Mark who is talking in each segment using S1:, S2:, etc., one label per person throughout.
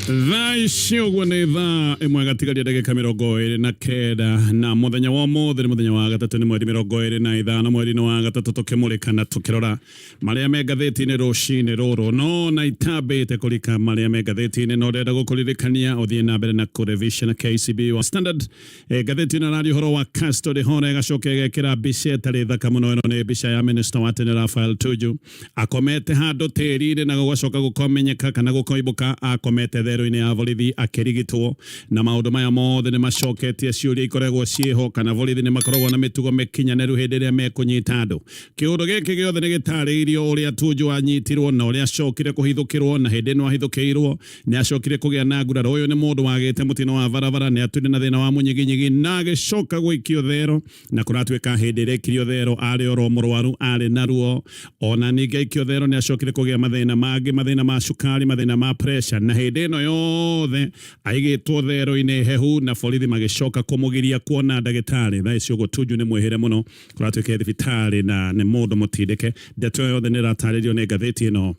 S1: Thaa ici ũguo nĩ thaa ĩmwe gatigaria ndagĩka 29, na mũthenya wa ũmũthĩ nĩ mũthenya wa gatatũ, nĩ mweri 25 mweri-inĩ wa gatatũ, tũkĩmũrĩka na tũkĩrora marĩa me ngathĩti-inĩ rũcinĩ rũrũ. No na itambĩte kũrika marĩa me ngathĩti-inĩ, no ndĩrenda gũkũririkania ũthiĩ na mbere na kũrevision KCB wa Standard. Ngathĩti ĩno ĩraria ũhoro wa custody hora, ĩgacoka ĩgekĩra mbica ĩtarĩ thaka mũno. Ĩno nĩ mbica ya minister wa tene Raphael Tuju akomete handũ tĩri-inĩ, na gũgacoka gũkamenyeka kana gũkoimbũka akomete therũ-inĩ ya borithi akĩrigitwo. Na maũndũ maya mothe nĩ macoketie ciũria ikoragwo ciĩho kana borithi nĩ makoragwo na mĩtugo mĩkinyanĩru hĩndĩ ĩrĩa mekũnyita andũ. Kĩũndũ gĩkĩ gĩothe nĩ gĩtarĩirio ũrĩa Tuju anyitirwo na ũrĩa acokire kũhithũkĩrwo, na hĩndĩ ĩno ahithũkĩirwo nĩ acokire kũgĩa na nguraro. Ũyũ nĩ mũndũ wagĩte mũtino wa barabara, nĩ atũire na thĩna wa mũnyiginyigi na agĩcoka gũikio thero, na kũratuĩka hĩndĩ ĩrĩa aikirio thero arĩ oro mũrwaru, arĩ na ruo. Ona ningĩ aikio thero nĩ acokire kũgĩa mathĩna mangĩ, mathĩna ma cukari, mathĩna ma pressure, na hĩndĩ ĩno yothe aigĩtwo thero-inĩ hehu na borithi magĩcoka kũmũgiria kuona ndagĩtarĩ. Thaa ici ũguo Tuju nĩ mwĩhĩre mũno, kũratuĩka e thibitarĩ na nĩ mũndũ mũtindĩke. Ndeto yothe nĩ ĩratarĩrio nĩ ngathĩti ĩno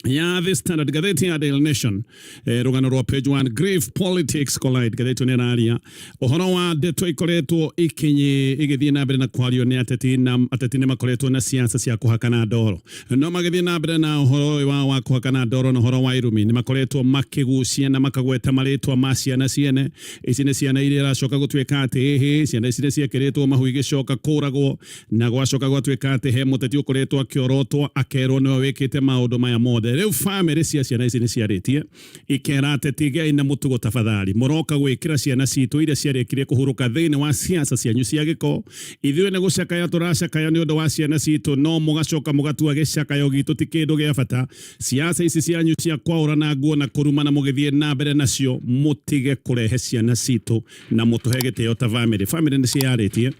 S1: ya The Standard. Ngathĩti ya Daily Nation, rũgano rwa page 1, grief politics collide. Ngathĩti ĩno ĩraria ũhoro wa ndeto ikoretwo ikinyi igĩthiĩ na mbere na kwario nĩ ateti, na ateti nĩ makoretwo na siasa cia kũhakana ndoro, no magĩthiĩ na mbere na ũhoro ũyũ wao wa kũhakana ndoro na ũhoro wa irumi, nĩ makoretwo makĩgucia na makagweta marĩtwa ma ciana ciene. Ici nĩ ciana iria iracoka gũtuĩka atĩ ĩhĩ, ciana ici nĩ ciekĩrĩtwo mahu igĩcoka kũragwo, na gwacoka gwatuĩka atĩ he mũteti ũkoretwo akĩorotwo akerwo nĩwe wĩkĩte maũndũ maya mothe. Rĩu bamĩrĩ cia ciana ici nĩ ciarĩtie ikera ateti, gĩai na mũtugo tafadhali, mũroka gwĩkĩra ciana citũ iria ciarĩkirie kũhurũka thĩinĩ wa siasa cianyu cia gĩko. Ithuĩ nĩ gũcakaya tũracakaya nĩ ũndũ wa ciana citũ, no mũgacoka mũgatua gĩcakayo gitũ ti kĩndũ gĩa bata. Siasa ici cianyu cia kwaũrana nguo na kũrumana mũgĩthiĩ na mbere nacio, mũtige kũrehe ciana citũ na mũtũhe gĩtĩo ta bamĩrĩ. Bamĩrĩ nĩ ciĩyarĩtie,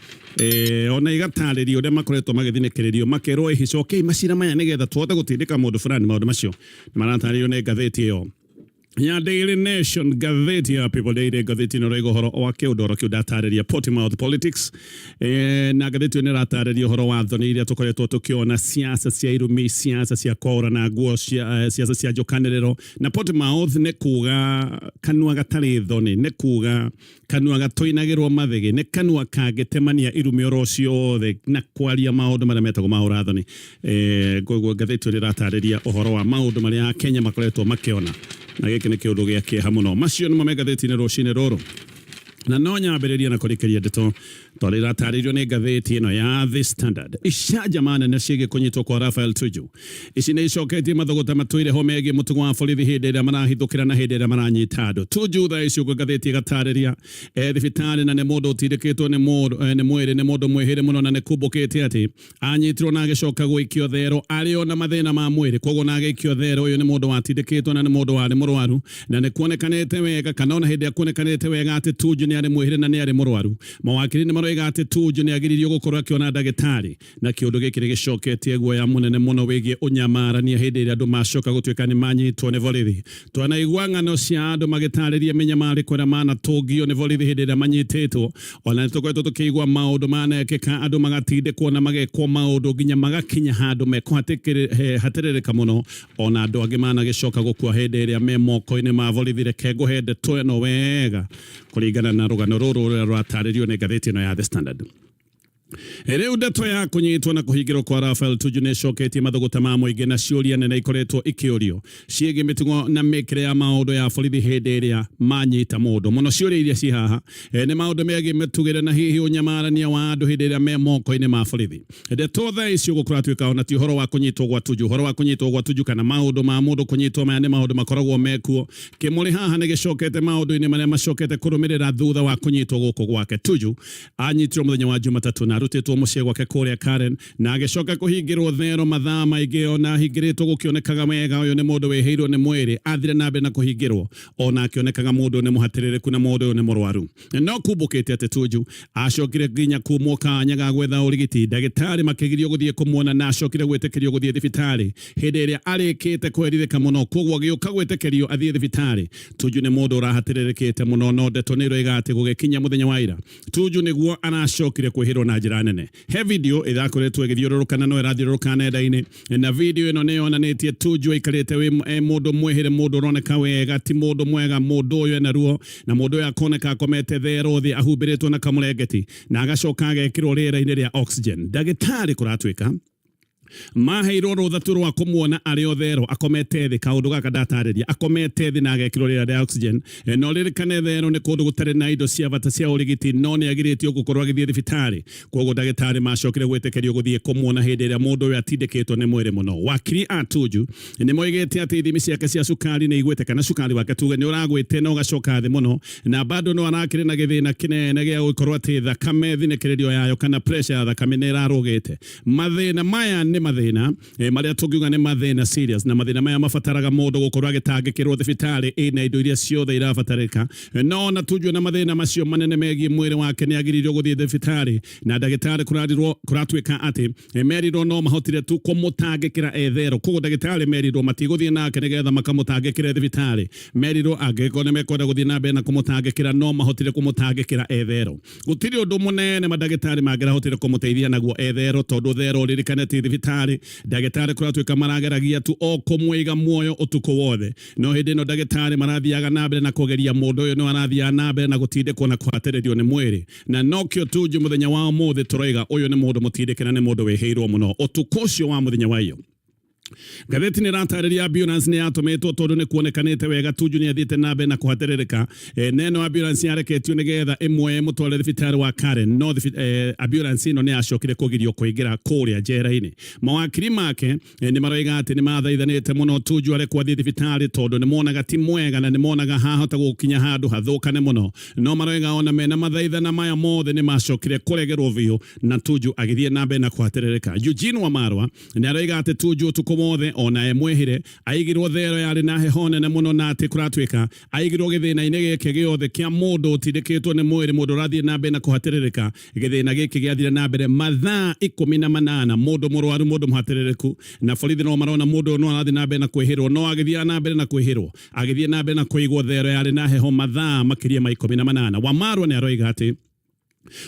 S1: ona igatarĩria ũrĩa makoretwo magĩthinĩkĩrĩrio, makerwo ĩhĩ, cokei macira maya nĩgetha tũhote gũtindĩka mũndũ fulani. Maũndũ macio nĩ maratarĩrio nĩ ngathĩti ĩyo ya Daily Nation. Ngathĩti ya People Daily, ngathĩti ĩno ĩrauga ũhoro wa kĩũndũ oro kĩu ndatarĩria, Portimouth politics. Na ngathĩti ĩyo nĩ ĩratarĩria ũhoro wa thoni iria tũkoretwo tũkĩona, siasa cia irumi, siasa cia kwaũrana nguo, siasa cia njũkanĩrĩro. Na Portimouth nĩ kuga kanua gatarĩ thoni, nĩ kuga kanua gatoinagĩrwo mathĩgĩ, nĩ kanua kangĩtemania irumi oro ciothe na kwaria maũndũ marĩa metagwo ma ũrathoni. Koguo ngathĩti ĩyo nĩ ĩratarĩria ũhoro wa maũndũ marĩa Akenya makoretwo makĩona, na gĩkĩ nĩ kĩũndũ gĩa kĩeha mũno. Macio nĩmo me ngathĩti-inĩ rũcinĩ rũrũ, na no nyambĩrĩria na kũrĩkĩria ndeto tondũ iratarĩirio nĩ ngathĩti ĩno ya The Standard. Icanjama nene ciĩgiĩ kũnyitwo kwa Raphael Tuju ici nĩ icoketie mathũgũta matũire ho megiĩ mũtugo wa borithi hĩndĩ ĩrĩa marahithũkĩra na hĩndĩ ĩrĩa maranyita andũ. Tuju thaa ici ũguo ngathĩti ĩgatarĩria e thibitarĩ na nĩ mũndũ ũtindĩkĩtwo nĩ mũndũ nĩ mwĩrĩ, nĩ mũndũ mwĩhĩre mũno, na nĩ kumbũkĩte atĩ anyitirwo na agĩcoka gũikio thero arĩ o na mathĩna ma mwĩrĩ. Koguo na agĩikio thero, ũyũ nĩ mũndũ watindĩkĩtwo na nĩ mũndũ warĩ mũrwaru, na nĩ kuonekanĩte wega kana ona hĩndĩ ĩrĩa kuonekanĩte wega atĩ Tuju nĩ arĩ mwĩhĩre na nĩ arĩ mũrwaru. Mawakiri nĩ maroiga atĩ Tuju nĩ agiririo gũkorwo akĩona ndagĩtarĩ, na kĩũndũ gĩkĩ nĩ gĩcoketie guoya mũnene mũno wĩgiĩ ũnyamarania hĩndĩ ĩrĩa andũ macoka gũtuĩka nĩ manyitwo nĩ borithi. Twanaigua ng'ano cia andũ magĩtarĩria mĩnyamarĩko ĩrĩa manatũngio nĩ borithi hĩndĩ ĩrĩa manyitĩtwo. Ona nĩ tũkoretwo tũkĩigua maũndũ manekĩka, andũ magatindĩkwo na magekwo maũndũ nginya magakinya handũ mekũhatĩrĩrĩka mũno, ona andũ angĩ managĩcoka gũkua hĩndĩ ĩrĩa me moko-inĩ ma borithi. Reke ngũhe ndeto ĩno wega kũringana na rũgano rũrũ rũrĩa rũratarĩrio nĩ ngathĩti ĩno ya The Standard. Rĩu ndeto ya kũnyitwo na kũhingĩrwo kwa Raphael Tuju nĩ ĩcoketie mathũgũta ma mũingĩ, na ciũria nene ikoretwo ikĩũrio ciĩgiĩ mĩtugo na mĩkĩre ya maũndũ ya borithi hĩndĩ ĩrĩa manyita mũndũ. Mũno ciũria iria ciĩ haha nĩ maũndũ megiĩ mĩtugĩre na hihi ũnyamarania wa andũ hĩndĩ ĩrĩa me moko-inĩ ma borithi. Ndeto thaa ici ũguo kũratuĩka ona ti ũhoro wa kũnyitwo gwa Tuju, ũhoro wa kũnyitwo gwa Tuju kana maũndũ ma mũndũ kũnyitwo, maya nĩ maũndũ makoragwo mekuo. Kĩmũrĩ haha nĩ gĩcokete maũndũ-inĩ marĩa macokete kũrũmĩrĩra thutha wa kũnyitwo gũkũ gwake. Tuju anyitirwo mũthenya wa Jumatatũ na arutĩtwo mũciĩ gwake kũrĩa Karen, na agĩcoka kũhingĩrwo thero mathaa maingĩ. Ona ahingĩrĩtwo gũkĩonekaga wega ũyũ nĩ mũndũ wĩhĩirwo nĩ mwĩrĩ, athire na mbere na kũhingĩrwo ona akĩonekaga mũndũ nĩ mũhatĩrĩrĩku na mũndũ ũyũ nĩ mũrwaru. No kumbũkĩte atĩ Tuju acokire nginya kumwo kanya ga gwetha ũrigiti, ndagĩtarĩ makĩgirio gũthiĩ kũmuona, na acokire gwĩtĩkĩrio gũthiĩ thibitarĩ hĩndĩ ĩrĩa arĩkĩte kũherithĩka mũno. Koguo agĩũka gwĩtĩkĩrio athiĩ thibitarĩ. Tuju nĩ mũndũ ũrahatĩrĩrĩkĩte mũno, no ndeto nĩ iroiga atĩ gũgĩkinya mũthenya wa ira, Tuju nĩguo aracokire kwĩhĩrwo na njĩra njĩra nene. He video ĩrakoretwo ĩgĩthiũrũrũka na no ĩrathiũrũrũka nenda-inĩ, na video ĩno nĩ yonanĩtie Tuju aikarĩte wĩ e mũndũ mwĩhĩre, mũndũ ũroneka wega ti mũndũ mwega, mũndũ ũyũ ena ruo, na mũndũ ũyũ akoneka akomete thero thĩ ahumbĩrĩtwo na kamũrengeti na agacoka agekĩrwo rĩera-inĩ rĩa oxygen. Ndagĩtarĩ kũratuĩka maheirwo rũtha tu rwa kũmuona arĩ o thero akomete thĩ, kaũndũ gaka ndatarĩria, akomete thĩ na agekĩrwo rĩera rĩa oxygen. Na ũririkane thero nĩ kũndũ gũtarĩ na indo cia bata cia ũrigiti, no nĩ agirĩtio gũkorwo agĩthiĩ thibitarĩ. Kwoguo ndagĩtarĩ macokire gwĩtĩkĩrio gũthiĩ kũmuona hĩndĩ ĩrĩa mũndũ ũyũ atindĩkĩtwo nĩ mwĩrĩ mũno. Wakiri a Tuju nĩ moigĩte atĩ ithimi ciake cia cukari nĩ igwĩte, kana cukari wake tuge nĩ ũragwĩte na ũgacoka thĩ mũno, na bado no arakĩrĩ na gĩthĩna kĩnene gĩa gũkorwo atĩ thakame thinĩkĩrĩrio yayo kana pressure ya thakame nĩ ĩrarũgĩte. Mathĩna maya nĩ mathĩna marĩa tũngiuga nĩ mathĩna serious, na mathĩna maya mabataraga mũndũ gũkorwo agĩtangĩkĩrwo thibitarĩ ĩna indo iria ciothe irabatarĩka. No ona Tuju na mathĩna macio manene megiĩ mwĩrĩ wake nĩ agiririo gũthiĩ thibitarĩ, na ndagĩtarĩ kũrarirwo kũratuĩka atĩ merirwo no mahotire tu kũmũtangĩkĩra e thero. Koguo ndagĩtarĩ merirwo matigũthiĩ nake nĩgetha makamũtangĩkĩre thibitarĩ, merirwo angĩkorwo nĩ mekwenda gũthiĩ na mbere na kũmũtangĩkĩra no mahotire kũmũtangĩkĩra e thero. Gũtirĩ ũndũ mũnene mandagĩtarĩ mangĩrahotire kũmũteithia naguo e thero, tondũ thero ũririkane ti thibitarĩ. Ndagĩtarĩ kũratuĩka marageragia tu o kũmũiga muoyo ũtukũ wothe, no hĩndĩ ĩno ndagĩtarĩ marathiaga na mbere na kũgeria, mũndũ ũyũ no arathiaga na mbere na gũtindĩkwo na kũhatĩrĩrio nĩ mwĩrĩ. Na nokĩo Tuju mũthenya wa ũmũthĩ tũroiga ũyũ nĩ mũndũ mũtindĩke na nĩ mũndũ wĩhĩirwo mũno. Ũtukũ ũcio wa mũthenya wa iyo, ngathĩti nĩ ĩratarĩria ambulance nĩ yatũmĩtwo tondũ nĩ kuonekanĩte wega Tuju nĩ athiĩte na mbere na kũhatĩrĩrĩka. Na ĩno ambulance yareketio nĩgetha ĩmuoye ĩmũtware thibitarĩ wa Karen, no ambulance ĩno nĩ yacokire kũgirio kũingĩra kũrĩa njera-inĩ. Mawakiri make nĩ maroiga atĩ nĩ mathaithanĩte mũno Tuju arekwo athiĩ thibitarĩ, tondũ nĩ monaga ti mwega na nĩ monaga hahota gũkinya handũ hathũkane mũno. No maroiga ona mena mathaithana maya mothe nĩ macokire kũregerwo biũ na Tuju agĩthiĩ na mbere na kũhatĩrĩrĩka. Eugene Wamarwa nĩ aroiga atĩ Tuju ũtukũ wothe ona e mwĩhĩre aigirwo thero yarĩ na heho nene mũno, na atĩ kũratuĩka aigirwo gĩthĩna-inĩ gĩkĩ gĩothe kĩa mũndũ ũtindĩkĩtwo nĩ mwĩrĩ, mũndũ ũrathiĩ na mbere na kũhatĩrĩrĩka. Gĩthĩna gĩkĩ gĩathire na mbere mathaa 18, mũndũ mũrwaru, mũndũ mũhatĩrĩrĩku, na borithi no marona mũndũ ũyũ no arathiĩ na mbere na kwĩhĩrwo, no agĩthiaga na mbere na kwĩhĩrwo, agĩthiĩ na mbere na kũigwo thero yarĩ na heho mathaa makĩria ma 18. Wamarwa nĩ aroiga atĩ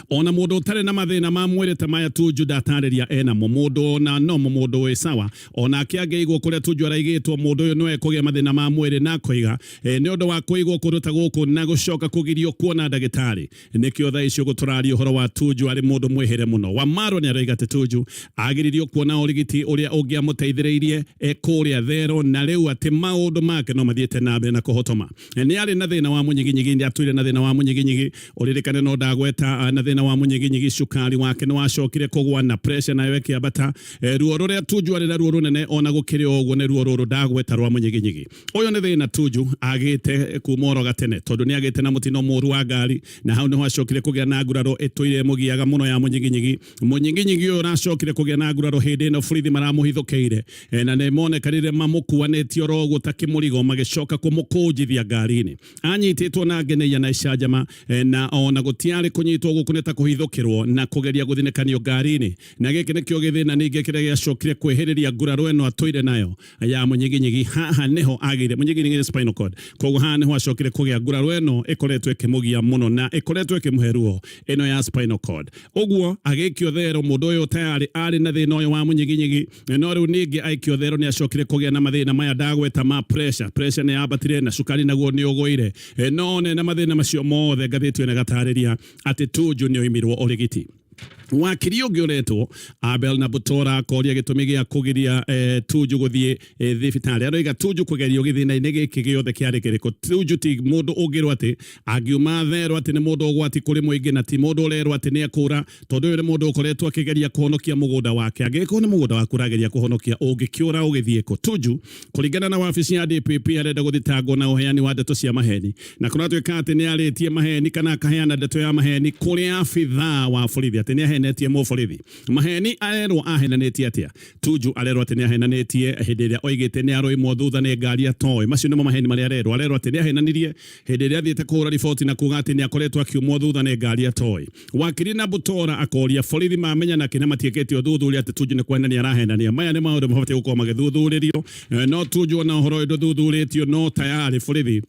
S1: ona mũndũ ũtarĩ na mathĩna ma mwĩrĩ ta maya Tuju ndatarĩria enamo, mũndũ ona nomo mũndũ wĩ sawa onake angĩigwo kũrĩa Tuju araigĩtwo, mũndũ ũyũ no ekũgĩa mathĩna ma mwĩrĩ. Na akoiga nĩ ũndũ wa kũigwo kũndũ ta gũkũ na gũcoka kũgirio kuona ndagĩtarĩ, nĩkĩo thaa icio gũtũraria ũhoro wa Tuju arĩ mũndũ mwĩhĩre mũno. Wamarwa nĩ aroiga atĩ Tuju agiririo kuona ũrigiti ũrĩa ũngĩamũteithĩrĩirie e kũrĩa thero, na rĩu atĩ maũndũ make no mathiĩte na mbere na kũhotoma. Nĩ arĩ na thĩna wa mũnyiginyigi, nĩ atũire na thĩna wa mũnyiginyigi, ũririkane no ndagweta na thĩna wa mũnyiginyigi, cukari wake nĩ wacokire kũgwa na pressure nayo ĩkĩambata. Ruo rũrĩa Tuju arĩ naruo rũnene ona gũkĩrĩ o ũguo nĩ ruo rũrũ ndagweta rwa mũnyiginyigi. Ũyũ nĩ thĩna Tuju agĩte kuma oro gatene, tondũ nĩ agĩte na mũtino mũru wa ngari, na hau nĩho acokire kũgĩa na nguraro ĩtũire ĩmũgiaga mũno ya mũnyiginyigi. Mũnyiginyigi ũyũ ũracokire kũgĩa na nguraro hĩndĩ ĩno borithi maramũhithũkĩire, na nĩ monekanire mamũkuanĩtie oro ũguo ta kĩmũrigo, magĩcoka kũmũkũnjithia ngari-inĩ. Anyitĩtwo na ngeneia na icanjama, na ona gũtiarĩ kũnyitwo gũkũ nĩ ta kũhithũkĩrwo na kũgeria gũthinĩkanio ngari-inĩ. Na gĩkĩ nĩkĩo gĩthĩna ningĩ kĩrĩa gĩacokire kwĩhĩrĩria nguraro ĩno atũire nayo ya mũnyiginyigi. Haha nĩho agĩire mũnyiginyigi nĩ spinal cord, koguo haha nĩho acokire kũgĩa nguraro ĩno ĩkoretwo ĩkĩmũgia mũno na ĩkoretwo ĩkĩmũhe ruo ĩno ya spinal cord. Ũguo agĩikio thero, mũndũ ũyũ tayarĩ arĩ na thĩna ũyũ wa mũnyiginyigi, no rĩu ningĩ aikio thero nĩ acokire kũgĩa na mathĩna maya ndagweta ma pressure. Pressure nĩ yambatire na cukari naguo nĩ ũgũire. No one na mathĩna macio mothe, ngathĩti ĩno ĩgatarĩria atĩ Tuju nĩ oimirwo ũrigiti. Wakiri ũngĩ ũretwo Abel na Butora akoria gĩtũmi gĩa kũgiria Tuju gũthiĩ thibitarĩ. Aroiga Tuju kũgerio gĩthĩna-inĩ gĩkĩ gĩothe kĩarĩ kĩrĩkũ? Tuju ti mũndũ ũngĩrwo atĩ angiuma thero atĩ nĩ mũndũ ũgwati kũrĩ mũingĩ, na ti mũndũ ũrerwo atĩ nĩ ekũra, tondũ ũyũ nĩ mũndũ ũkoretwo akĩgeria kũhonokia mũgũnda wake. Angĩgĩkorwo nĩ mũgũnda waku ũrageria kũhonokia, ũngĩkĩũra ũgĩthiĩ kũ? Tuju kũringana na wabici ya DPP arenda gũthitangwo na ũheani wa ndeto cia maheni, na kũratuĩka atĩ nĩ arĩtie maheni kana akaheana ndeto ya maheni kũrĩ abithaa wa borithi, atĩ nĩ ahenetie mũborithi maheni. Arerwo ahenanĩtie atĩa? Tuju arerwo atĩ nĩ ahenanĩtie hĩndĩ ĩrĩa oigĩte nĩ aroimwo thutha nĩ ngari atoĩ. Macio nĩmo maheni marĩa arerwo. Arerwo atĩ nĩ ahenanirie hĩndĩ ĩrĩa athiĩte kũhũra riboti na kuga atĩ nĩ akoretwo akiumwo thutha nĩ ngari atoĩ. Wakiri na Butora akoria borithi mamenya nakĩ na matiĩkĩte ũthuthuria atĩ Tuju nĩ kũhenania arahenania. Maya nĩ maũndũ mabatiĩ gũkorwo magĩthuthurĩrio. No Tuju ona ũhoro ũyũ ndũthuthurĩtio, no tayarĩ borithi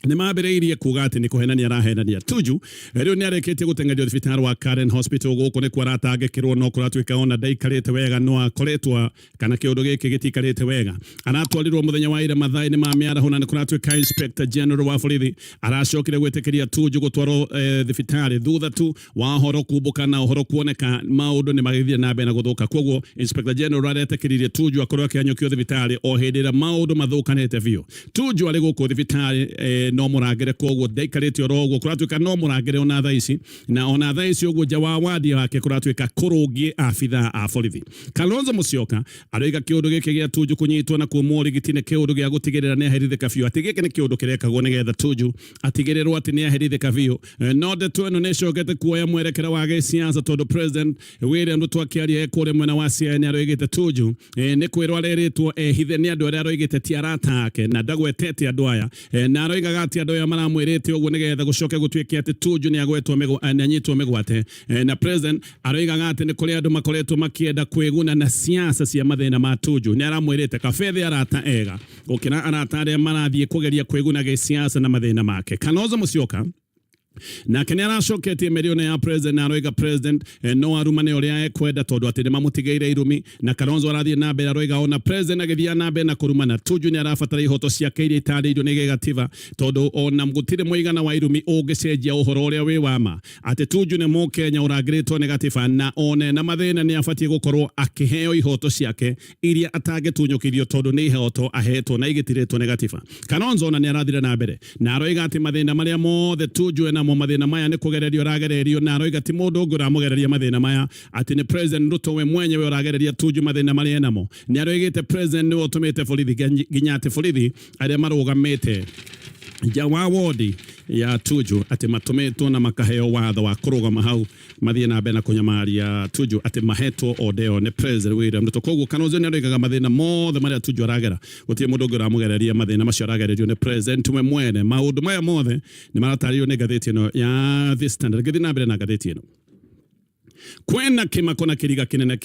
S1: Nĩ mambĩrĩirie kuga atĩ nĩ kũhenania arahenania. Tuju rĩu nĩ arĩkĩtie gũteng'erio thibitarĩ wa Karen Hospital, gũkũ nĩkuo aratangĩkĩrwo, no kũratuĩka ona ndaikarĩte wega, no akoretwo kana kĩũndũ gĩkĩ gĩtikarĩte wega. Aratwarirwo mũthenya wa ira mathaa-inĩ ma mĩaraho, na nĩ kũratuĩka Inspector General wa borithi aracokire gwĩtĩkĩria Tuju gũtwarwo thibitarĩ thutha tu wa ũhoro kumbũka na ũhoro kuoneka maũndũ nĩ magĩthiĩ na mbere na gũthũka. Koguo Inspector General aretĩkĩririe Tuju akorwo akĩhanyũkio thibitarĩ o hĩndĩ ĩrĩa maũndũ mathũkanĩte biũ. Tuju arĩ gũkũ thibitarĩ no mũrangĩre, koguo ndaikarĩte oro ũguo, kũratuĩka no mũrangĩre ona thaa ici, na ona thaa ici ũguo nja wa wadi wake kũratuĩka kũrũngiĩ abithaa a borithi. Kalonzo Musyoka aroiga kĩũndũ gĩkĩ gĩa Tuju kũnyitwo na kuumwo ũrigiti nĩ kĩũndũ gĩa gũtigĩrĩra nĩ aherithĩka biũ, atĩ gĩkĩ nĩ kĩũndũ kĩrekagwo nĩgetha Tuju atigĩrĩrwo atĩ nĩ aherithĩka biũ. No ndeto ĩno nĩ ĩcokete kuoya mwerekera wa gĩsiasa tondũ President William Ruto akĩaria e kũrĩa mwena wa Siaya nĩ aroigĩte Tuju nĩ kwĩrwo arerĩtwo ehithe nĩ andũ arĩa aroigĩte ti arata ake, na ndagwetete andũ aya, na aroigaga atĩ andũ aya maramwĩrĩte ũguo nĩgetha gũcoke gũtuĩke atĩ Tuju nĩ agwetwo nĩ anyitwo mĩgwate. Na President aroigaga atĩ nĩ kũrĩ andũ makoretwo makĩenda kwĩguna na siasa cia mathĩna ma Tuju. Nĩ aramwĩrĩte kabethe arata ega gũkĩra arata arĩa marathiĩ kũgeria kwĩguna gĩsiasa na mathĩna make. Kalonzo Musyoka nake nĩ aracoketie mĩario ya President, na aroiga President no arumane ũrĩa ekwenda tondũ atĩ nĩ mamũtigĩire irumi. Na Kalonzo arathiĩ na mbere aroiga ona President agĩthiĩ na mbere na kũrumana, Tuju nĩ arabatara ihoto ciake iria itarĩirio nĩ gĩgatiba, tondũ ona gũtirĩ mũigana wa irumi ũngĩcenjia ũhoro ũrĩa wĩ wa ma atĩ Tuju nĩ Mũkenya ũrangĩrĩtwo nĩ gatiba, na ona ena mathĩna nĩ abatiĩ gũkorwo akĩheo ihoto ciake iria atangĩtunyũkithio tondũ nĩ ihoto ahetwo na igĩtirĩtwo nĩ gatiba. Kalonzo ona nĩ arathire na mbere na aroiga atĩ mathĩna marĩa mothe Tuju enamo, mathĩna maya nĩ kũgererio aragererio, na aroiga ti mũndũ ũngĩ ũramũgereria mathĩna maya, atĩ nĩ President Ruto we mwenyewe ũragereria Tuju mathĩna marĩa enamo. Nĩ aroigĩte President nĩwe ũtũmĩte borithi, nginya atĩ borithi arĩa marũgamĩte nja wa wodi ya Tuju atĩ matũmĩtwo na makaheo watho wa kũrũgama hau mathiĩ na mbere na kũnyamaria Tuju, atĩ mahetwo order ĩyo nĩ President William Ruto. Koguo Kalonzo nĩ aroigaga mathĩna mothe marĩa Tuju aragera, gũtirĩ mũndũ ũngĩ ũramũgereria mathĩna macio, aragererio nĩ President we mwene. Maũndũ maya mothe nĩ maratarĩrio nĩ ngathĩti ĩno ya The Standard. Ngĩthiĩ na mbere na ngathĩti ĩno, kwĩna kĩmako na kĩriga kĩnene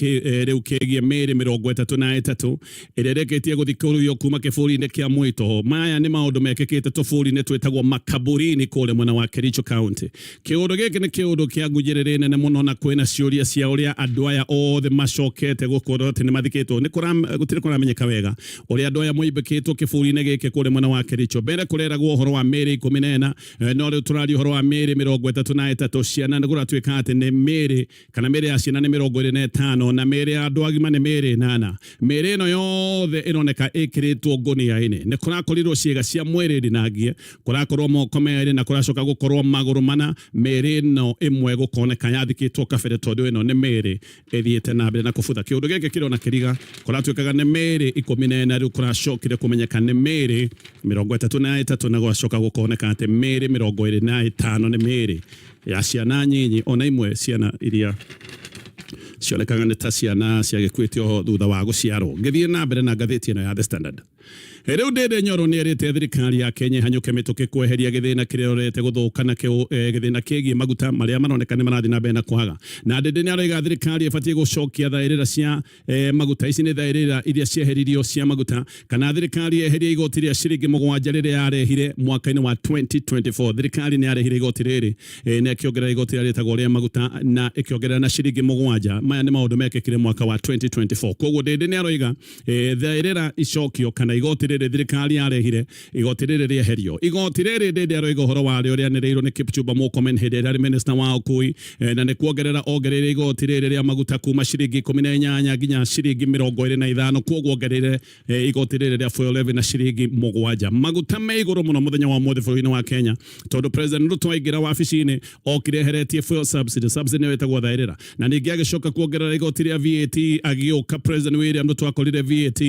S1: rĩu kĩgiĩ mĩĩrĩ 33 ĩrĩa ĩrĩkĩtie gũthikũrũrio kuma kĩbũri-inĩ kĩa Mwĩto. Maya nĩ maũndũ mekĩkĩte tũbũri-inĩ twĩtagwo Makaburini kũrĩa mwena wa Kericho County. Kĩũndũ gĩkĩ nĩ kĩũndũ kĩa ngujĩrĩrĩ nene mũno, na kwĩna ciũria cia ũrĩa andũ aya othe macokete gũkorwo atĩ nĩ mathikĩtwo. Nĩ gũtirĩ kũramenyeka wega ũrĩa andũ aya moimbĩkĩtwo kĩbũri-inĩ gĩkĩ kũrĩa mwena wa Kericho. Mbere kũreragwo ũhoro wa mĩĩrĩ 14, no rĩu tũraria ũhoro wa mĩĩrĩ 33. Ciana nĩ kũratuĩka atĩ nĩ mĩĩrĩ, kana mĩĩrĩ ya ciana nĩ 25, na mĩĩrĩ ya andũ agima nĩ mĩĩrĩ 8. Mĩĩrĩ ĩno yothe ĩroneka ĩkĩrĩtwo ngũnia-inĩ. Nĩ kũrakorirwo ciĩga cia mwĩrĩ ndinangie, kũrakorwo moko merĩ na kũracoka gũkorwo magũrũ mana. Mĩĩrĩ ĩno ĩmwe gũkoneka yathikĩtwo kabere tondũ ĩno nĩ mĩĩrĩ ĩthiĩte na mbere na kũbutha. Kĩũndũ gĩkĩ kĩrona kĩriga, kũratuĩkaga nĩ mĩĩrĩ 14, rĩu kũracokire kũmenyeka nĩ mĩĩrĩ 33, na gũgacoka gũkoneka atĩ mĩĩrĩ 25 nĩ mĩĩrĩ ya ciana nyinyi, ona imwe ciana iria cionekaga nĩ ta ciana ciagĩkuĩte o thutha wa gũciarwo. Ngĩthiĩ na mbere na ngathĩti ĩno ya The Standard, rĩu Ndindi Nyoro nĩ erĩte thirikari ya Kenya ĩhanyũke mĩtũkĩ kweheria gĩthĩna kĩrĩa ĩrorete gũthũka nakĩo, gĩthĩna kĩgiĩ maguta marĩa maroneka nĩ marathiĩ na mbere na kwaga. Na Ndindi nĩ aroiga thirikari ĩbatiĩ gũcokia thaĩrĩra cia maguta. Ici nĩ thaĩrĩra iria cieheririo cia maguta, kana thirikari yeherie igoti rĩa ciringi 7 rĩrĩa yarehire mwaka-inĩ wa 2024. Thirikari nĩ yarehire igoti rĩrĩ na ĩkĩongerera igoti rĩrĩa rĩtagwo rĩa maguta na ĩkĩongerera na ciringi 7. Maya nĩ maũndũ mekĩkire mwaka wa 2024. Koguo Ndindi nĩ aroiga thaĩrĩra icokio, kana igoti rĩrĩ thirikari yarehire, igoti rĩrĩ rĩeherio. Igoti rĩrĩ Ndindi aroiga ũhoro warĩo rĩanĩrĩirwo nĩ Kipchumba Murkomen hĩndĩ ĩrĩa arĩ minister wa ũkui, na nĩ kuongerera ongereire igoti rĩrĩ rĩa maguta kuma ciringi 18 nginya ciringi 25. Koguo ongereire igoti rĩrĩ rĩa fuel levy na ciringi 7. Maguta me igũrũ mũno mũthenya wa ũmũthĩ bũrũri-inĩ wa Kenya tondũ President Ruto aingĩra wabici-inĩ okire eheretie fuel subsidy. Subsidy nĩyo ĩtagwo thaĩrĩra, na ningĩ agĩcoka kuongerera igoti rĩa VAT. Agĩũka President William Ruto akorire VAT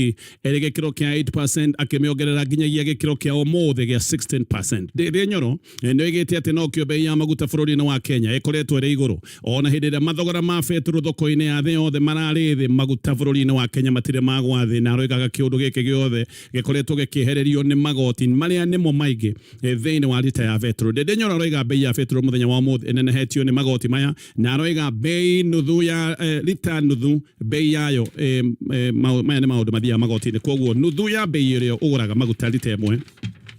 S1: ĩrĩ gĩkĩro kĩa 8%, akĩmĩongerera nginyagia gĩkĩro kĩa ũmũthĩ gĩa 16%. Ndindi Nyoro nĩ oigĩte atĩ nokĩo bei ya maguta bũrũri-inĩ wa Kenya ĩkoretwo ĩrĩ igũrũ ona hĩndĩ ĩrĩa mathogora ma betũrũ thoko-inĩ ya thĩ yothe mararĩ thĩ. Maguta bũrũri-inĩ wa Kenya matirĩ magwa thĩ, na aroigaga kĩũndũ gĩkĩ gĩothe gĩkoretwo gĩkĩehererio nĩ magoti marĩa nĩmo maingĩ thĩinĩ wa rita ya betũrũ. Ndindi Nyoro aroiga bei ya betũrũ mũthenya wa ũmũthĩ ĩnenehetio nĩ magoti maya, na aroiga bei nuthu ya rita nuthu bei yayo, maya nĩ maũndũ mathiaga magoti-inĩ, koguo nuthu ya bei ĩrĩa ũgũraga maguta rita ĩmwe.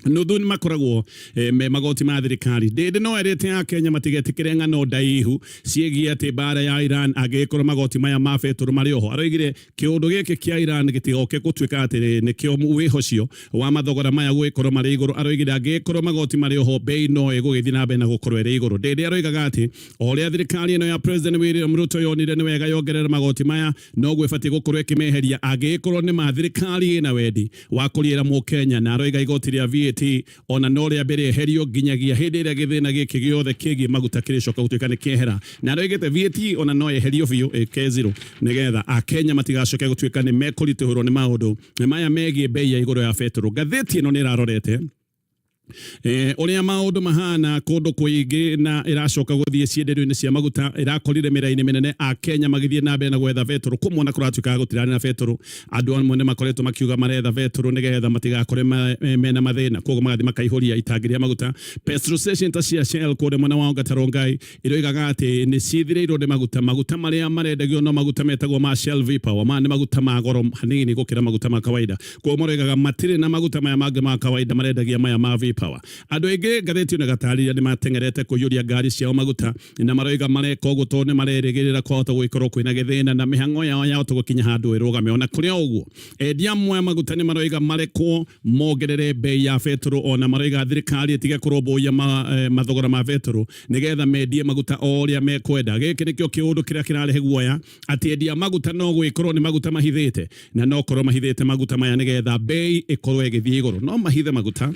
S1: Nuthu nĩ makoragwo me magoti ma thirikari. Ndĩndĩ no erĩte Akenya matigetĩkĩre ng'ano ndaihu ciĩgiĩ atĩ mbara ya Iran angĩgĩkorwo magoti maya ma betũrũ marĩ oho. Aroigire kĩũndũ gĩkĩ kĩa Iran gĩtigoke gũtuĩka atĩ nĩkĩo wĩhocio wa mathogora maya gũgĩkorwo marĩ igũrũ. Aroigire angĩgĩkorwo magoti marĩ oho, bei no ĩgũgĩthiĩ na mbere na gũkorwo ĩrĩ igũrũ. Ndĩndĩ aroigaga atĩ o ũrĩa thirikari ĩno ya President William Ruto yonire nĩ wega yongerere magoti maya, noguo ĩbatiĩ gũkorwo ĩkĩmeheria angĩgĩkorwo nĩ ma thirikari ĩna wendi wa kũriĩra mũkenya. Na aroiga igoti rĩa VAT ona no rĩambe rĩeherio nginyagia hĩndĩ ĩrĩa gĩthĩna gĩkĩ gĩothe kĩgiĩ maguta kĩrĩcoka gũtuĩka nĩ kĩehera. Na aroigĩte VAT ona no yeherio biũ ĩke zero, nĩgetha Akenya matigacoke gũtuĩka nĩ mekũritũhĩrwo nĩ maũndũ maya megiĩ bei ya igũrũ ya betũrũ. Ngathĩti ĩno nĩ ĩrarorete ũrĩa maũndũ mahana kũndũ kũingĩ na ĩracoka gũthiĩ cienderio-inĩ cia maguta. Ĩrakorire mĩraini mĩnene Akenya magĩthiĩ na mbere na gwetha betũrũ. Kũmwe na kũratuĩka gũtirarĩ na betũrũ, andũ amwe nĩ makoretwo makiuga maretha betũrũ nĩgetha matigakore mena mathĩna, koguo magathiĩ makaihũria itangi rĩa maguta. Petrol station ta cia Shell kũrĩa mwena wa Ongata Rongai iroigaga atĩ nĩ cithirĩirwo nĩ maguta. Maguta marĩa marendagio no maguta metagwo ma Shell V-Power, maya nĩ maguta ma goro hanini gũkĩra maguta ma kawaida. Koguo maroigaga matirĩ na maguta maya mangĩ ma kawaida, marendagia maya ma V-Power. Andũ aingĩ, ngathĩti ĩno ĩgatarĩria, nĩ mateng'erete kũiyũria ngari ciao maguta, na maroiga mareka ũguo tondũ nĩ marerĩgĩrĩra kwahota gũgĩkorwo kwĩna gĩthĩna na mĩhang'o yao yahota gũkinya handũ ĩrũgame. Ona kũrĩ o ũguo, endia amwe a maguta nĩ maroiga marekwo mongerere bei ya betũrũ, ona maroiga thirikari ĩtige kũrũmbũiya mathogora ma betũrũ nĩgetha mendie maguta o ũrĩa mekwenda. Gĩkĩ nĩkĩo kĩũndũ kĩrĩa kĩrarehe guoya atĩ endia maguta no gwĩkorwo nĩ maguta mahithĩte, na no korwo mahithĩte maguta maya nĩgetha bei ĩkorwo ĩgĩthiĩ igũrũ. No mahithe maguta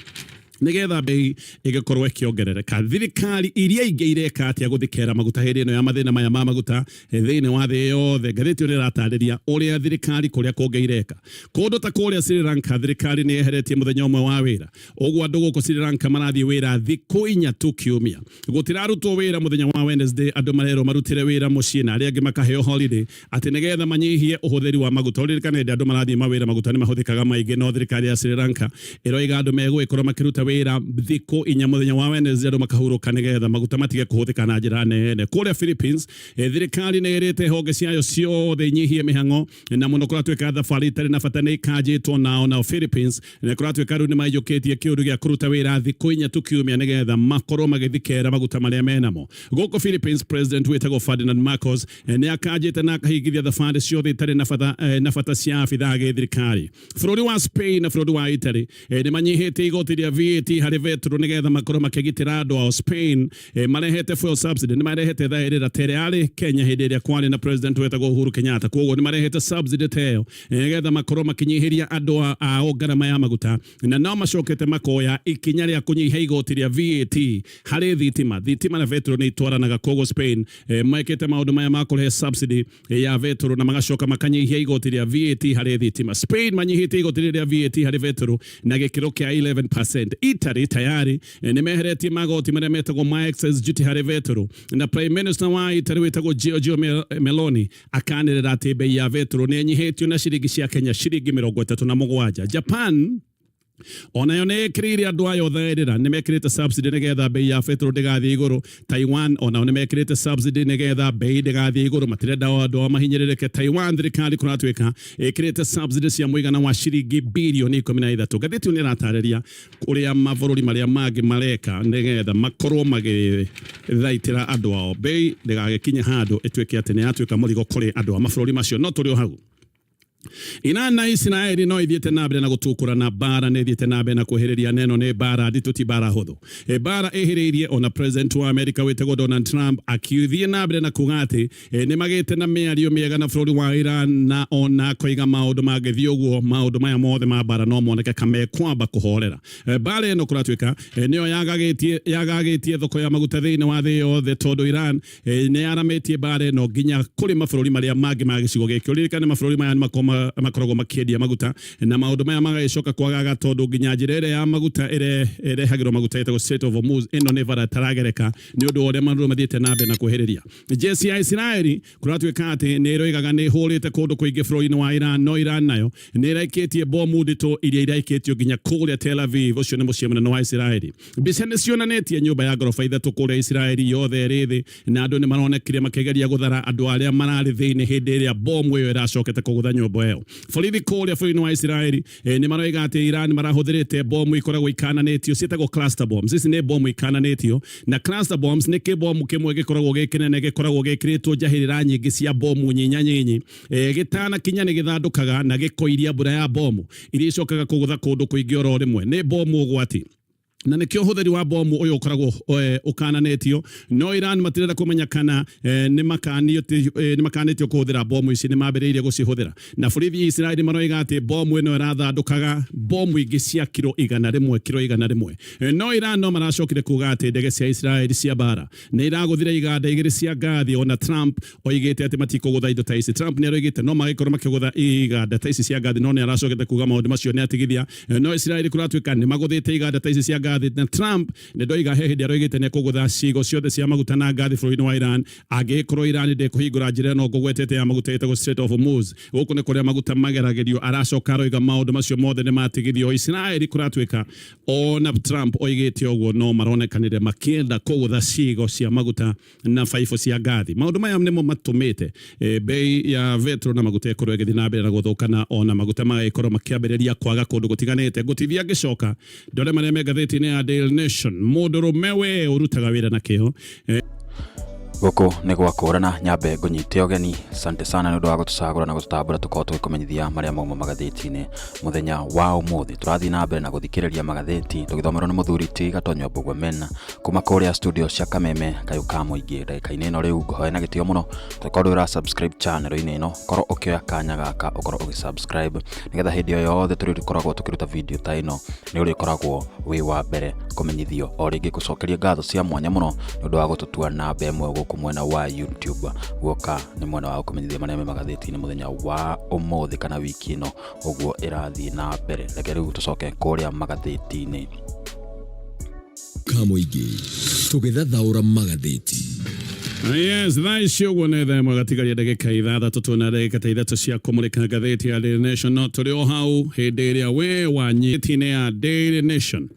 S1: nĩgetha bei ĩgĩkorwo ĩkĩongerereka. Thirikari iria ingĩ ireka atĩa gũthikera maguta hĩndĩ ĩno ya mathĩna maya ma maguta thĩinĩ wa thĩ yothe? Ngathĩti ĩyo nĩ ĩratarĩria ũrĩa thirikari kũrĩa kũngĩ ireka. Kũndũ ta kũrĩa Sri Lanka, thirikari nĩ yeheretie mũthenya ũmwe wa wĩra. Ũguo andũ gũkũ Sri Lanka marathiĩ wĩra thikũ 4 tu kiumia. Gũtirarutwo wĩra mũthenya wa Wednesday, andũ marerwo marutĩre wĩra mũciĩ na arĩa angĩ makaheo holiday atĩ nĩgetha manyihie ũhũthĩri wa maguta. Ũririkane hĩndĩ andũ marathiĩ mawĩra maguta nĩ mahũthĩkaga maingĩ, no thirikari ya Sri Lanka ĩroiga andũ megũgĩkorwo makĩruta wĩra thikũ 4 mũthenya wa Wednesday, andũ makahurũka nĩgetha maguta matige kũhũthĩka na njĩra nene. Kũrĩa Philippines, thirikari nĩ ĩrĩte honge ciayo ciothe inyihie mĩhang'o, na mũno kũratuĩka thabarĩ itarĩ na bata nĩ ikanjĩtwo. Nao Philippines nĩ kũratuĩka rĩu nĩ maiyũkĩtie kĩũndũ gĩa kũruta wĩra thikũ 4 tu kiumia nĩgetha makorwo magĩthikera maguta marĩa menamo. Gũkũ Philippines, president wĩtagwo Ferdinand Marcos nĩ akanjĩte na akahingithia thabarĩ ciothe itarĩ na bata, na bata cia abithaa a gĩthirikari. Bũrũri wa Spain na bũrũri wa Italy nĩ manyihĩtie igoti rĩa VAT harĩ betũrũ nĩgetha makorwo makĩgitĩra andũ ao. Spain marehete fuel subsidy, nĩ marehete thaĩrĩra ta ĩrĩa yarĩ Kenya hĩndĩ ĩrĩa kwarĩ na president wetagwo Uhuru Kenyatta. Koguo nĩ marehete subsidy ta ĩyo nĩgetha makorwo makĩnyihĩria andũ ao ngarama ya maguta, na no macokete makoya ikinya rĩa kũnyihia igoti rĩa VAT harĩ thitima. Thitima na betũrũ nĩ itwaranaga, koguo Spain mekĩte maũndũ maya ma kũrehe subsidy ya betũrũ na magacoka makanyihia igoti rĩa VAT harĩ thitima. Spain manyihĩtie igoti rĩrĩ rĩa VAT harĩ betũrũ na gĩkĩro kĩa 11%. Italy tayari nĩ meheretie magoti marĩa metagwo ma excise duty harĩ betũrũ, na Prime Minister wa Italy wĩtagwo Giorgio Meloni akanĩrĩra atĩ bei ya betũrũ nĩ ĩnyihĩtio na ciringi cia Kenya ciringi 37. Japan onayo nĩ ĩkĩrĩire andũ ayo thaĩrĩra, nĩ mekĩrĩte subsidy nĩgetha bei ya betũrũ ndĩgathiĩ igũrũ. Taiwan onao nĩ mekĩrĩte subsidy nĩgetha bei ndĩgathiĩ igũrũ, matirenda andũ ao mahinyĩrĩrĩke. Taiwan thirikari kũratuĩka ĩkĩrĩte subsidy cia mũigana wa ciringi birioni 13. Ngathĩti ĩyo nĩ ĩratarĩria ũrĩa mabũrũri marĩa mangĩ mareka nĩgetha makorwo magĩthaitĩra andũ ao bei ndĩgagĩkinye handũ ĩtuĩke atĩ nĩ yatuĩka mũrigo kũrĩ andũ a mabũrũri macio. No tũrĩ o hau, Iran na Isiraeli no ithiĩte na mbere na gũtukũrana. Mbara nĩ ithiĩte na mbere na kwĩhĩrĩria, neno nĩ mbara nditũ, ti mbara hũthũ. Mbara ĩhĩrĩirie ona president wa America wĩtagwo Donald Trump akĩthiĩ na mbere na kuga atĩ nĩ magĩte na mĩario mĩega na bũrũri wa Iran, na ona akoiga maũndũ mangĩthiĩ ũguo, maũndũ maya mothe ma mbara no moneke kamekwamba kũhorera. Mbara ĩno kũratuĩka nĩyo yagagĩtie thoko ya maguta thĩinĩ wa thĩ yothe, tondũ Iran nĩ yaramĩtie mbara ĩno nginya kũrĩ mabũrũri marĩa mangĩ ma gĩcigo gĩkĩ. Ũririkane mabũrũri maya nĩ makoragwo makĩendia maguta, na maũndũ maya magagĩcoka kwagaga tondũ nginya njĩra ĩrĩa ya maguta ĩrehagĩrwo maguta ĩtagwo Strait of Hormuz, ĩno nĩ bara ĩtaragereka nĩ ũndũ wa ũrĩa maũndũ mathiĩte na mbere na kwĩhĩrĩria. Jeshi ya Isiraeli kũratuĩka atĩ nĩ ĩroigaga nĩ ĩhũrĩte kũndũ kũingĩ bũrũri-inĩ wa Iran, no Iran nayo nĩ ĩraikĩtie bomu nditũ iria iraikĩtio nginya kũrĩa Tel Aviv, ũcio nĩ mũciĩ mũnene wa Isiraeli. Mbica nĩ cionanĩtie nyũmba ya ngoroba 3 kũrĩa Isiraeli yothe ĩrĩ thĩ, na andũ nĩ maronekire makĩgeria gũthara andũ arĩa mararĩ thĩinĩ hĩndĩ ĩrĩa bomu ĩyo ĩracokete kũgũtha nyũmba ĩyo. ĩyo. Borithi kũrĩa bũrũri-inĩ wa Isiraeli nĩ maroiga atĩ Iran marahũthĩrĩte bomu ikoragwo ikananĩtio ciĩtagwo cluster bombs. Ici nĩ bomu ikananĩtio na cluster bombs nĩ kĩbomu kĩmwe gĩkoragwo gĩ kĩnene gĩkoragwo gĩkĩrĩtwo njahĩrĩra nyingĩ cia bomu nyinya nyinyi, gĩtanakinya nĩ gĩthandũkaga na gĩkoiria mbura ya bomu iria icokaga kũgũtha kũndũ kũingĩ oro rĩmwe. Nĩ bomu ũgwati na nĩkĩo ũhũthĩri wa bomu ũyũ ũkoragwo ũkananĩtio, no Iran matirenda kũmenya kana nĩ makanĩtio kũhũthĩra bomu ici, nĩ mambĩrĩirie gũcihũthĩra. Na borithi Isiraeli maroiga atĩ bomu ĩno ĩrathandũkaga bomu ingĩ cia kiro 100, kiro 100. No Iran no maracokire kuga atĩ ndege cia Isiraeli cia mbara nĩ iragũthire iganda igĩrĩ cia ngathi, ona Trump oigĩte atĩ matikũgũtha indo ta ici. Trump nĩ aroigĩte no magĩkorwo makĩgũtha iganda ta ici cia ngathi, no nĩ aracokete kuga maũndũ macio nĩ atigithia. No Isiraeli kũratuĩka nĩ magũthĩte iganda ta ici cia ngathi, na Trump nĩ ndoiga he hĩndĩ aroigĩte nĩ ekũgũtha cigo ciothe cia maguta na ngathi bũrũri-inĩ wa Iran angĩkorwo Iran ndĩkũhingũra njĩra ĩno ngũgwetete ya maguta ĩtagwo Strait of Hormuz. Gũkũ nĩ kũrĩa maguta mageragĩrio. Aracoka aroiga maũndũ macio mothe nĩ matigithio. Isiraeli kũratuĩka ona Trump oigĩte ũguo, no maronekanire makĩenda kũgũtha cigo cia maguta na baibũ cia ngathi. Maũndũ maya nĩmo matũmĩte bei ya betro na maguta ĩkorwo ĩgĩthiĩ na mbere na gũthũka, na ona maguta magagĩkorwo makĩambĩrĩria kwaga kũndũ gũtiganĩte. Ngũtithia ngĩcoka ndore marĩa me ngathĩti-inĩ ya Daily Nation. Mũndũrũme we ũrutaga wĩra na kĩo.
S2: Gũkũ nĩ gwakũrana nyambe ngũnyite ũgeni. Asante sana nĩ ũndũ wa gũtũcagũra na gũtũtambũra tũkorwo tũgĩkũmenyithia marĩa mauma magathĩti-inĩ mũthenya wa ũmũthĩ. Tũrathiĩ na mbere na gũthikĩrĩria magathĩti tũgĩthomerwo nĩ mũthuri ti Gatonyo Mbũgua Mena kuma kũrĩa studio cia Kameme Kayũ ka Mũingĩ. Ndagĩka-inĩ ĩno rĩu ngũhoe na gĩtĩo mũno, tũkorwo ũra subscribe channel-inĩ ĩno, korwo ũkĩoya kanya gaka ũkorwo ũgĩ subscribe nĩgetha hĩndĩ o yothe tũrĩkoragwo tũkĩruta video ta ĩno nĩ ũrĩkoragwo wĩ wa mbere kũmenyithio. O rĩngĩ gũcokeria ngatho cia mwanya mũno nĩ ũndũ wa gũtũtua namba ĩmwe gũkũ mwena wa YouTube, guoka nĩ mwena wa gũkũmenyithia marĩa me magathĩti-inĩ mũthenya wa ũmũthĩ kana wiki ĩno ũguo ĩrathiĩ na mbere. Reke rĩu tũcoke kũrĩa magathĩti-inĩ.
S3: Kamũingĩ tũgĩthathaũra magathĩti.
S1: Yes, thaa ici ũguo nĩ 1:30 gatigaria 6, tuona ndagĩka ta 3 cia kũmũrĩka ngathĩti ya Daily Nation. No tũrĩ o hau hĩndĩ ĩrĩa we wanyitine ya Daily Nation.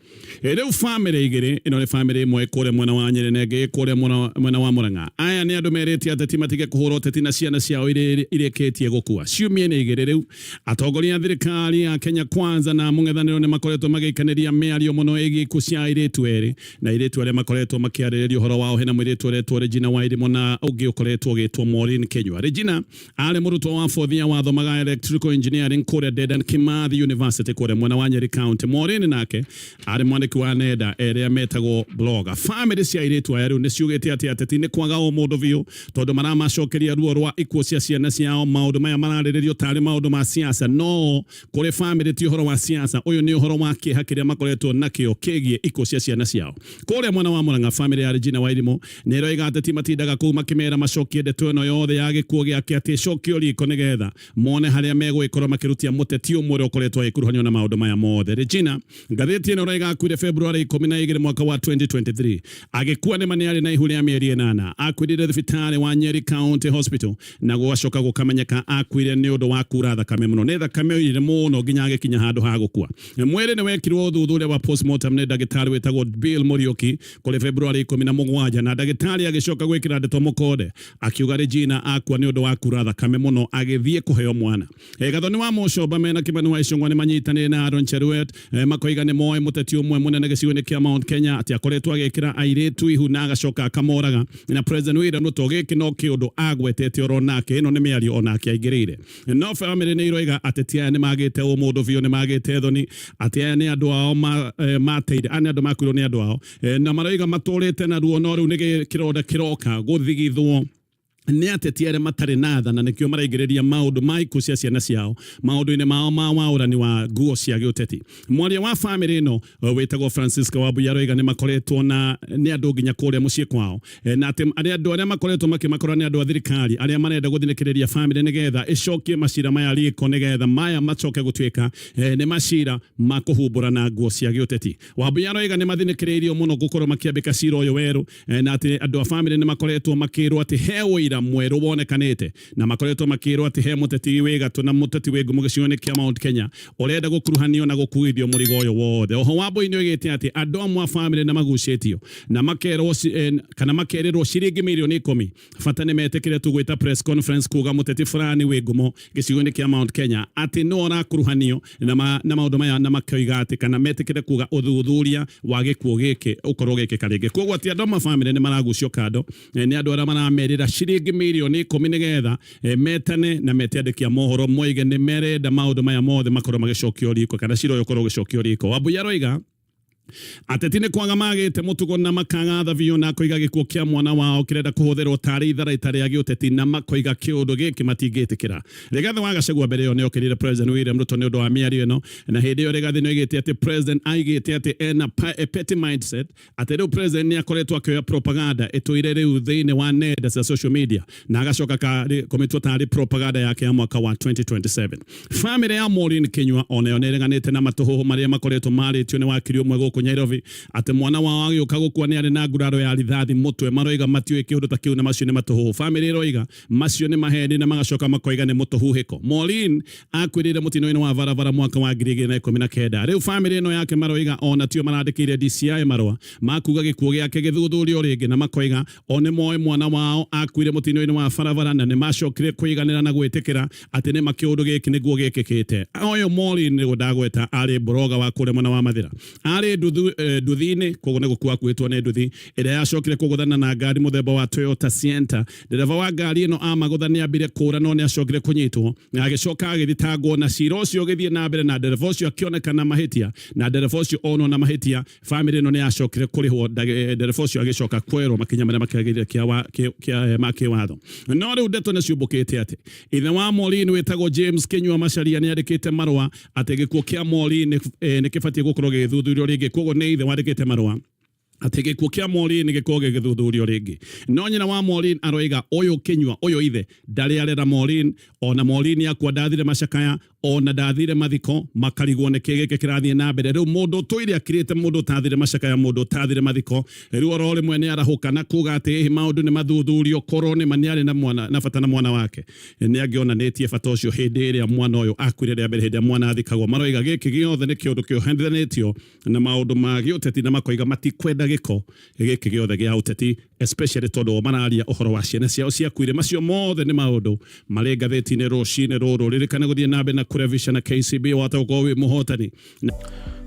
S1: Rĩu bamĩrĩ igĩrĩ, ĩno nĩ bamĩrĩ ĩmwe kũrĩa mwena wa Nyĩrĩ na ĩngĩ kũrĩa mwena wa Mũrang'a. Aya nĩ andũ merĩte ateti matige kũhũra ũteti na ciana ciao irĩkĩtie gũkua. Ciumia nĩ igĩrĩ rĩu atongoria a thirikari ya Kenya Kwanza na mũng'ethanĩro nĩ makoretwo magĩikanĩria mĩario mũno ĩgiĩ ikuũ cia airĩtu erĩ, na airĩtu arĩa makoretwo makĩarĩrĩria ũhoro wao hena mũirĩtu ũretwo Regina Wairimu na ũngĩ ũkoretwo ũgĩtwo Maureen Kinyua. Regina arĩ mũrutwo wa fourth year wathomaga electrical engineering kũrĩa Dedan Kimathi University kũrĩa mwena wa Nyeri County. Maureen nake arĩ mwandĩki wa nenda erĩa metagwo blogger. Famĩlĩ cia airĩtu aya rĩu nĩ ciugĩte atĩ ateti nĩ kwaga ũmũndũ biũ tondũ maramacokeria ruo rwa ikuũ cia ciana ciao. Maũndũ maya mararĩrĩrio tarĩ maũndũ ma siasa, no kũrĩ famĩlĩ ti ũhoro wa siasa, ũyũ nĩ ũhoro wa kĩeha kĩrĩa makoretwo nakĩo kĩgiĩ ikuũ cia ciana ciao. Kũrĩa mwena wa Murang'a, famĩlĩ ya Regina Wairimu nĩ ĩroiga ateti matindaga kũu makĩmera macokie ndeto ĩno yothe ya gĩkuũ gĩake atĩ ĩcokio riko nĩgetha mone harĩa megũgĩkorwo makĩrutia mũteti ũmwe ũrĩa ũkoretwo agĩkuruhanio na maũndũ maya mothe. Regina, ngathĩti ĩno ĩroiga, akuire February 12 mwaka wa 2023. Agĩkua nĩma nĩ arĩ na ihu rĩa mĩeri 8. Akuirire thibitarĩ wa Nyeri County Hospital na gũgacoka gũkamenyeka akuire nĩ ũndũ wa kura thakame mũno. Nĩ thakame oirire mũno nginya agĩkinya handũ ha gũkua. Mwĩrĩ nĩ wekirwo ũthuthuria wa postmortem nĩ ndagĩtarĩ wĩtagwo Bill Muriuki kũrĩ February 17, na ndagĩtarĩ agĩcoka gwĩkĩra ndeto mũkonde akiuga Regina akua nĩ ũndũ wa kura thakame mũno agĩthiĩ kũheo mwana. Gathoni wa Mũcomba mena Kimani wa Ichung'wa nĩ manyitanĩire na Aaron Cheruiyot, makoiga nĩ moĩ mũteti ũmwe mũnene gĩcigo-inĩ kĩa Mount Kenya atĩ akoretwo agĩkĩra airĩtu ihu na agacoka akamoraga. Na President William Ruto gĩkĩ no kĩũndũ agwetete oro nake, ĩno nĩ mĩario onake aingĩrĩire. No famĩlĩ nĩ iroiga ateti aya nĩ magĩte ũmũndũ biũ, nĩ magĩte thoni, atĩ aya nĩ andũ ao mateire, aya nĩ andũ makuirwo nĩ andũ ao, na maroiga matũrĩte na ruo, no rĩu nĩ kĩronda kĩroka gũthigithwo nĩ ateti arĩa matarĩ na tha, na nĩkĩo maraingĩrĩria maũndũ ma ikuũ cia ciana ciao maũndũ-inĩ mao ma waũrani wa nguo cia gĩũteti. Mwaria wa famĩlĩ ĩno wĩtagwo Francisca Wambuya aroiga nĩ makoretwo na nĩ andũ nginya kũrĩa mũciĩ kwao, na atĩ arĩa andũ arĩa makoretwo makĩmakora nĩ andũ a thirikari arĩa marenda gũthinĩkĩrĩria famĩlĩ nĩgetha ĩcokie macira maya riko, nĩgetha maya macoke gũtuĩka nĩ macira ma kũhumbũra na nguo cia gĩũteti. Wambuya aroiga nĩ mathinĩkĩrĩirio mũno gũkorwo makĩambĩka cira ũyũ werũ, na atĩ andũ a famĩlĩ nĩ makoretwo makĩrwo atĩ he ũira. Ũthuthuria mwerũ wonekanĩte na makoretwo makĩrwo atĩ he mũteti wĩ gatũ na mũteti wĩ ngumo gĩcigo-inĩ kĩa Mount Kenya ũrenda gũkuruhanio na gũkuithio mũrigo ũyũ wothe. Oho Wambui nĩoigĩte atĩ andũ amwe a famĩlĩ nĩ magucĩtio na makerwo kana makerĩrwo ciringi mirioni 10 bata nĩ metĩkĩre tu gwĩta press conference kuga mũteti fulani wĩ ngumo gĩcigo-inĩ kĩa Mount Kenya atĩ nĩwe ũrakuruhanio na maũndũ maya na makoiga atĩ kana metĩkĩre kuga ũthuthuria wa gĩkuũ gĩkĩ ũkorwo ũgĩkĩka rĩngĩ. Koguo atĩ andũ amwe a famĩlĩ nĩ maragucio kando nĩ andũ arĩa maramerĩra ciringi mirioni 10 nĩgetha metane na mete andĩki a mohoro moige nĩ merenda maũndũ maya mothe makorwo magĩcokio riko kana cira ũyũ ũkorwo ũgĩcokio riko. Wambui aroiga ateti nĩ kwaga magĩte mũtugo na makaga tha biũ na akoiga gĩkuũ kĩa mwana wao kĩrenda kũhũthĩrwo tarĩ itharaita rĩa gĩũteti na makoiga kĩũndũ gĩkĩ matingĩtĩkĩra. Rigathĩ wa Gachagua mbere ĩyo nĩokĩrĩire President William Ruto nĩ ũndũ wa mĩario ĩno na hĩndĩ ĩyo Rigathĩ nĩoigĩte atĩ President aigĩte atĩ ena a petty mindset atĩ rĩu President nĩakoretwo akĩoya propaganda ĩtũire rĩu thĩinĩ wa nenda cia social media na agacoka kũmĩtua tarĩ propaganda yake ya mwaka wa 2027. Famĩlĩ ya Maureen Kinyua onayo nĩĩreganĩte na matũhũhũ marĩa makoretwo marĩtio nĩ wakiri ũmwe gũkũ Nyairobi atĩ mwana wao agĩũka gũkua nĩ arĩ na nguraro ya rithathi mũtwe. Maroiga matiũĩ kĩũndũ ta kĩu na macio nĩ matũhũhũ. Famĩlĩ ĩroiga macio nĩ maheni na magacoka makoiga nĩ mũtũhuhĩko. Maureen akuĩrĩire mũtino-inĩ wa barabara mwaka wa 2019. Rĩu famĩlĩ ĩno yake maroiga ona tio marandĩkĩire DCI marũa ma kuga gĩkuũ gĩake gĩthuthurio rĩngĩ na makoiga o nĩ moĩ mwana wao akuire mũtino-inĩ wa barabara na nĩ macokire kũiganĩra na gwĩtĩkĩra atĩ nĩ ma kĩũndũ gĩkĩ nĩguo gĩkĩkĩte. Ũyũ Maureen nĩguo ndagweta arĩ mbroga wa kũrĩa mwena wa Mathĩra. Arĩ nduthi-inĩ koguo nĩ gũkua akuĩtwo nĩ nduthi ĩrĩa yacokire kũgũthana na ngari mũthemba wa Toyota Sienta. Ndereba wa ngari ĩno amagũtha nĩ ambire kũra no nĩ acokire kũnyitwo na agĩcoka agĩthitangwo na cira ũcio ũgĩthiĩ na mbere na ndereba ũcio akĩoneka na mahĩtia na ndereba ũcio onwo na mahĩtia famĩlĩ ĩno nĩ yacokire kũrĩhwo ndereba ũcio agĩcoka kwerwo makinya marĩa makĩagĩrĩire ma kĩwatho. No rĩu ndeto nĩ ciumbũkĩte atĩ ithe wa Maureen wĩtagwo James Kinyua Macharia nĩ andĩkĩte marũa atĩ gĩkuũ kĩa Maureen nĩ kĩbatiĩ gũkorwo gĩgĩthuthurio rĩngĩ. Koguo nĩ ithe wandĩkĩte marũa atĩ gĩkuũ kĩa Maureen gĩkorwo gĩgĩthuthurio rĩngĩ. No nyina wa Maureen aroiga ũyũ Kinyua ũyũ ithe ndarĩ arera Maureen, ona Maureen akua ndathire macakaya ona ndathire mathiko, makarigwo nĩ kĩ gĩkĩ kĩrathiĩ na mbere. Rĩu mũndũ ũtũire akirĩte, mũndũ ũtathire macakaya, mũndũ ũtathire mathiko, rĩu oro rĩmwe nĩ arahũka na kuga atĩ ĩhĩ maũndũ nĩ mathuthurio, korwo nĩ ma nĩ arĩ na mwana na bata na mwana wake nĩ angĩonanĩtie bata ũcio hĩndĩ ĩrĩa mwana ũyũ akuire rĩa mbere, hĩndĩ ĩrĩa mwana athikagwo. Maroiga gĩkĩ gĩothe nĩ kĩũndũ kĩohanithanĩtio na maũndũ ma gĩũteti na makoiga matikwenda gĩko gĩkĩ gĩothe gĩa ũteti, especially tondũ o mararia ũhoro wa ciana ciao ciakuire. Macio mothe nĩ maũndũ marĩ ngathĩti-inĩ rũcinĩ rũrũ. Ririkana gũthiĩ na mbere na kũrevisha na KCB wahota gũkorwo wĩ mũhotani.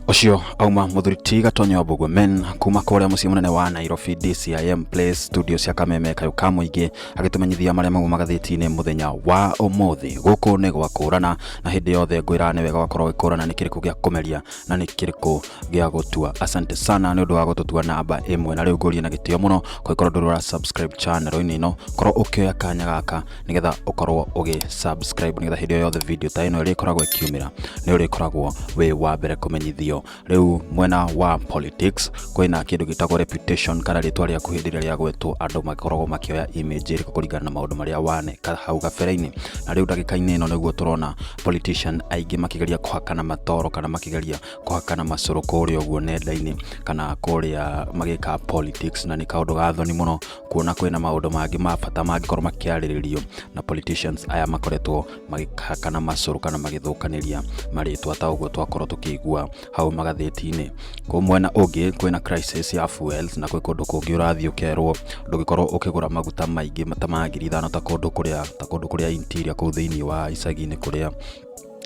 S2: Ũcio auma mũthuri ti Gatonyo wa Mbũgwe men kuma kũrĩa mũciĩ mũnene wa Nairobi DCIM Place studio cia Kameme kayũ ka mũingĩ agĩtũmenyithia marĩa mauma magathĩti-inĩ mũthenya wa ũmũthĩ. Gũkũ nĩ gwa kũrana na hĩndĩ yothe ngwĩra nĩ wega ũgakorwo ũgĩkũrana nĩ kĩrĩkũ gĩa kũmeria na nĩ kĩrĩkũ gĩa gũtua. Asante sana nĩ ũndũ wa gũtũtua namba ĩmwe, na rĩu ngũrie na gĩtĩo mũno kũngĩkorwo ndũrĩ ũra subscribe channel-inĩ ĩno, korwo ũkĩoya kanya gaka nĩgetha ũkorwo ũgĩ subscribe nĩgetha hĩndĩ o yothe video ta ĩno ĩrĩkoragwo ĩkiumĩra nĩ ũrĩkoragwo wĩ wa mbere kũmenyithio. Rĩu mwena wa politics kwĩna kĩndũ gĩtagwo reputation kana rĩtwa rĩaku hĩndĩ ĩrĩa rĩagwetwo andũ makoragwo makĩoya image ĩrĩkũ kũringana na maũndũ marĩa waneka hau gabere-inĩ. Na rĩu ndagĩka-inĩ ĩno nĩguo tũrona politician aingĩ makĩgeria kũhakana matoro kana makĩgeria kũhakana macũrũ kũrĩa ũguo nenda-inĩ kana kũrĩa magĩka politics, na nĩ kaũndũ ga thoni mũno kuona kwĩna maũndũ mangĩ ma bata mangĩkorwo makĩarĩrĩrio na politicians aya makoretwo magĩhakana macũrũ kana magĩthũkanĩria marĩtwa ta ũguo twakorwo tũkĩigua hau magathĩti-inĩ. Kũu mwena ũngĩ kwĩna crisis ya fuels na kwĩ kũndũ kũngĩ ũrathiĩ ũkerwo ndũngĩkorwo ũkĩgũra maguta maingĩ ta ma 5,000 ta kũndũ kũrĩa ta kũndũ kũrĩa interior kũu thĩinĩ wa icagi-inĩ kũrĩa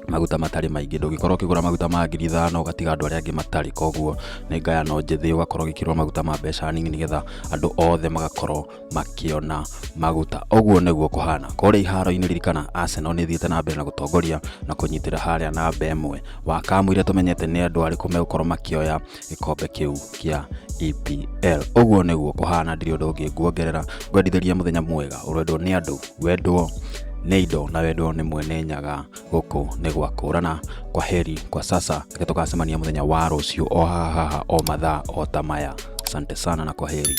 S2: maguta matarĩ maingĩ, ndũngĩkorwo ũkĩgũra maguta ma 5,000 ũgatiga andũ arĩa angĩ matarĩ. Koguo nĩ ngayano njĩthĩ ũgakorwo ũgĩkĩrwo maguta ma mbeca nini nĩgetha andũ othe magakorwo makĩona maguta. Ũguo nĩguo kũhana kũrĩa iharo-inĩ. Ririkana Arsenal nĩ ĩthiĩte na mbere na gũtongoria na kũnyitĩra harĩa namba ĩmwe. Wakamũira tũmenyete nĩ andũ arĩkũ megũkorwo makĩoya gĩkombe kĩu kĩa EPL. Ũguo nĩguo kũhana, ndirĩ ũndũ ũngĩ nguongerera. Ngwendithĩria mũthenya mwega, ũrendwo nĩ andũ, wendwo nĩ indo na wendwo nĩ mwene nyaga. Gũkũ nĩ gwa kũrana. Kwa heri kwa sasa, reke tũgacemania mũthenya wa rũciũ o haha haha o mathaa o ta maya. Asante sana na kwa heri.